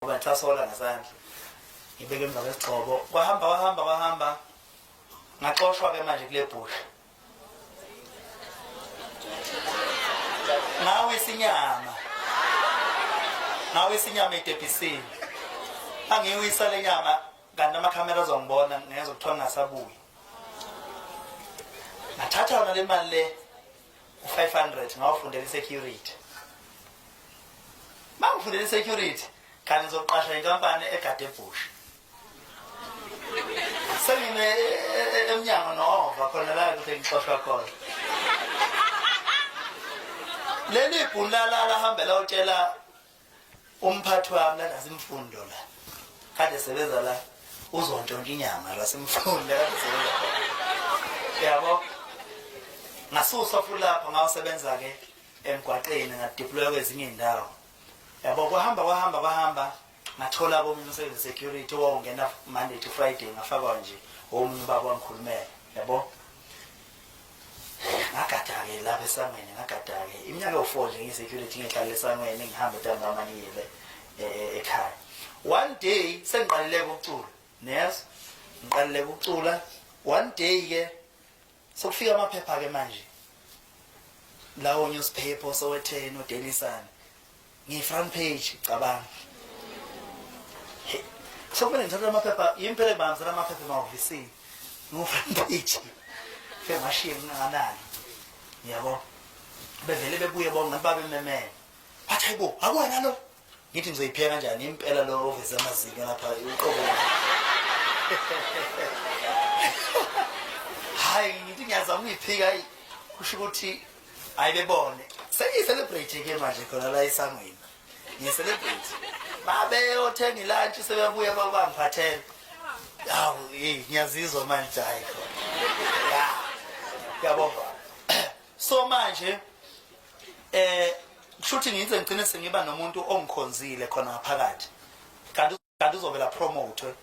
Ngoba ngisasola ngesandla. Ngibeke emva kwesigxobo. Kwahamba kwahamba kwahamba. Ngaxoshwa ke manje kule bhusha. Ngawisa inyama. Ngawisa inyama etebhisini. Angiwisa le nyama kanti amakhamera azongibona ngezwe kuthiwa ngingasabuyi. Ngathatha yona le mali le u-500 ngawufundela i-security. Mangifundela i-security kanti ngizoqasha inkampani egade ebhusha. Sengime emnyango no-ova khona la kuthi ngixoshwa khona. Leli bhunu lalala hambe lawutshela umphathi wami lana simfundo la. Kade sebenza la uzontshontsha inyama la simfundo kade sebenza khona. Yabo? Ngasuswa futhi lapho ngayosebenza ke emgwaqeni ngadeploywa kwezinye izindawo. Yabo kwahamba kwahamba kwahamba ngathola komunye umsebenzi security owawungena Monday to Friday ngafakwa nje omunye ubaba wangikhulumela yabo ngagada-ke lapha esangweni ngagada-ke iminyaka ewu-four nje ngiyi-security ngihlala esangweni ngihambe ntambama ngiyele e, e, ekhaya one day sengiqalile ukucula niyaz ngiqalile ukucula one day-ke sokufika amaphepha-ke manje lawo newspaper sowetheni odaily sun ngiyi-front page cabanga sokumele ngithathe amaphepha yimi phela ngibahambisela amaphepha emahhovisini ngiwu-front page fike ngashiye ngingakanani yabo bevele bebuye bonke ngathi babememele bathi hayibo akuwena lo ngithi ngizoyipheka kanjani impela lo oveze amazinyo lapha uqobo hayi ngithi ngiyazama ukuyiphika kusho ukuthi hayi bebone sengiyi-celebrate ke manje khona la esangweni ngiyi-celebrate babeyothenga ilantshi sebebuya babangiphathela hawu yeyi ngiyazizwa manje hayi khona ya yabo so manje eh kushuthi ngize ngigcine sengiba nomuntu ongikhonzile khona ngaphakathi kanti kanti uzovela promote.